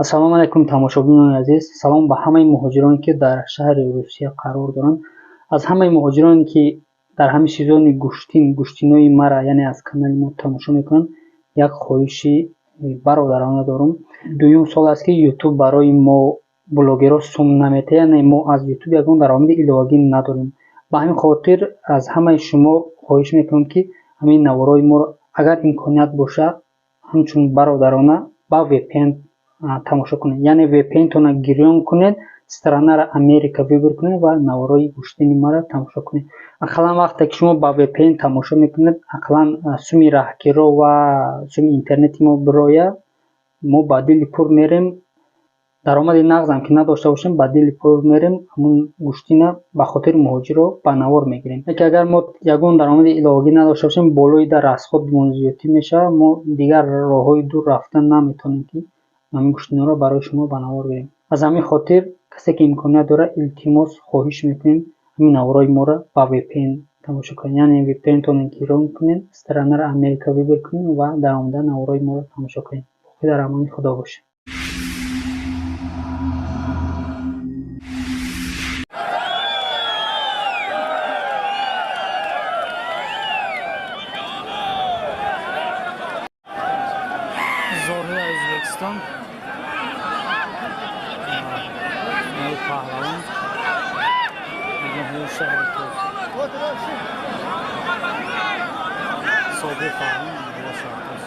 Ассалому алайкум, тамошобинони азиз. Салом ба ҳамаи муҳоҷироне, ки дар шаҳри Русия қарор доранд. Аз ҳамаи муҳоҷироне, ки дар ҳамин сезони гӯштин, гӯштинои мара, яъне аз канали мо тамошо мекунанд, як хоҳиши бародарона дорам. Дуюм сол аст, ки YouTube барои мо блогерҳо сум наметиҳад, яъне мо аз YouTube ягон даромади иловагӣ надорем. Ба ҳамин хотир аз ҳамаи шумо хоҳиш мекунам, ки ҳамин наворои моро, агар имконият бошад, ҳамчун бародарона ба VPN тамошо кунед. Яъне VPN-тонро гирён кунед, странаро Америка выбор кунед ва наворои гӯштини маро тамошо кунед. Ақаллан вақте ки шумо ба VPN тамошо мекунед, ақаллан суми раҳкиро ва суми интернети мо бироя, мо ба дили пур мерем. Даромади нағзам ки надошта бошем, ба дили пур мерем, ҳамун гӯштина ба хотири муҳоҷиро ба навор мегирем. Лекин агар мо ягон даромади иловагӣ надошта бошем, болои дар расходмон зиёдтӣ мешавад, мо дигар роҳҳои дур рафтан наметавонем, ки ҳамин гӯштиноро барои шумо ба навор гирем. Аз ҳамин хотир касе ки имконият дорад, илтимос хоҳиш мекунем, ҳамин наворои моро ба VPN тамошо кунед. Яъне VPN-тонро гирон кунед, странаро Америка выбор кунед ва дар омада наворои моро тамошо кунед. Боқӣ дар амони Худо бошед. Зорҳои Ӯзбекистон, паҳлавон шаҳри Тос, собиқ паҳлавон шаҳри Тос.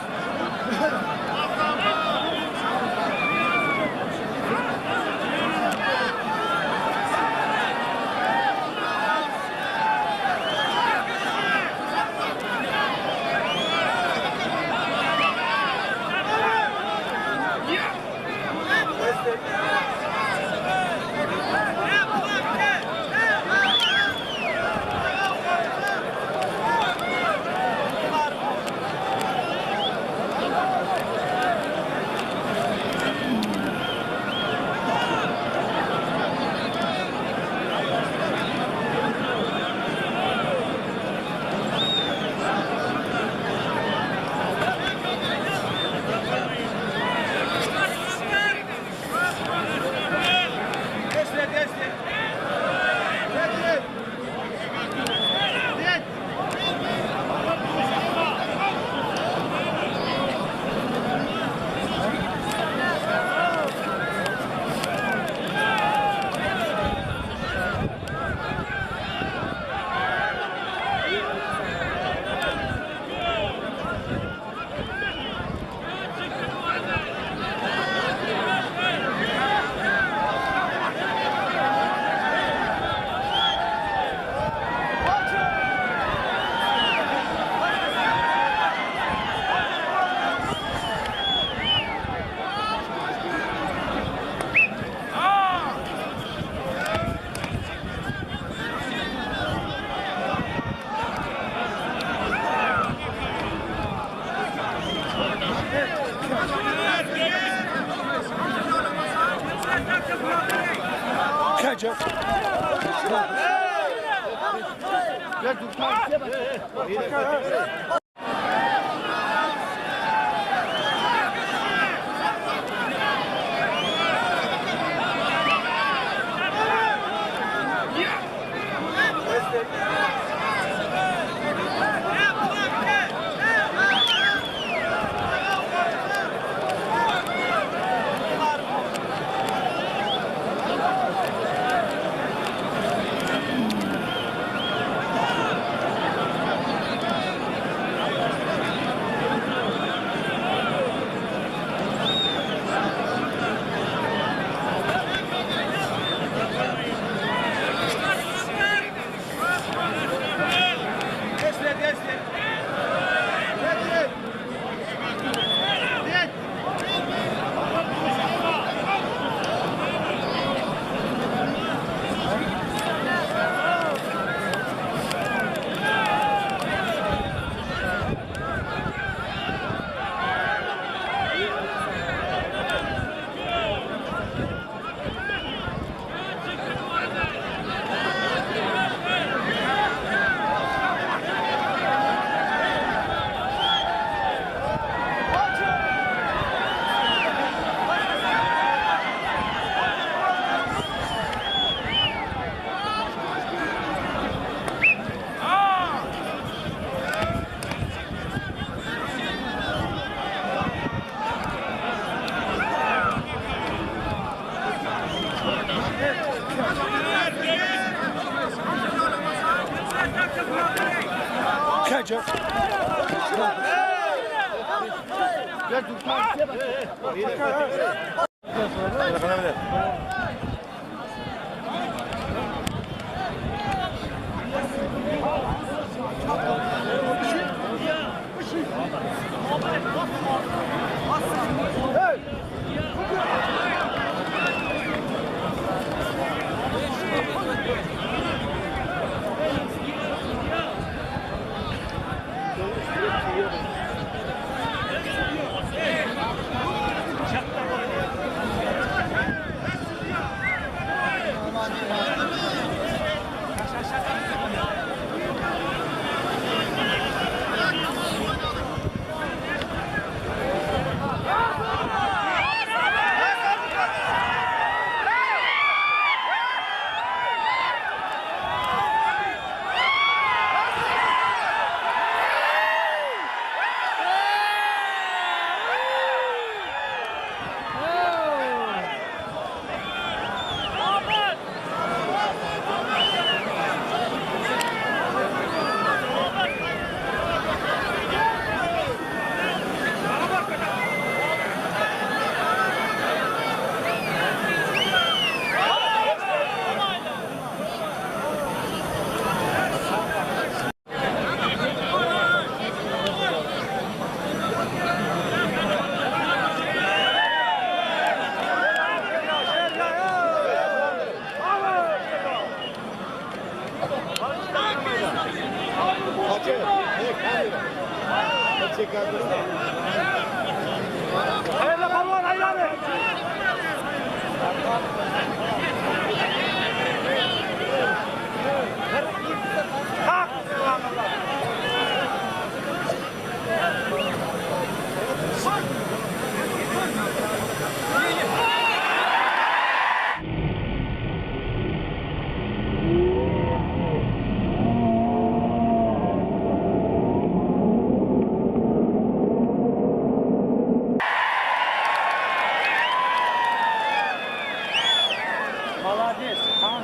Молодец, хан,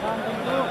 хан.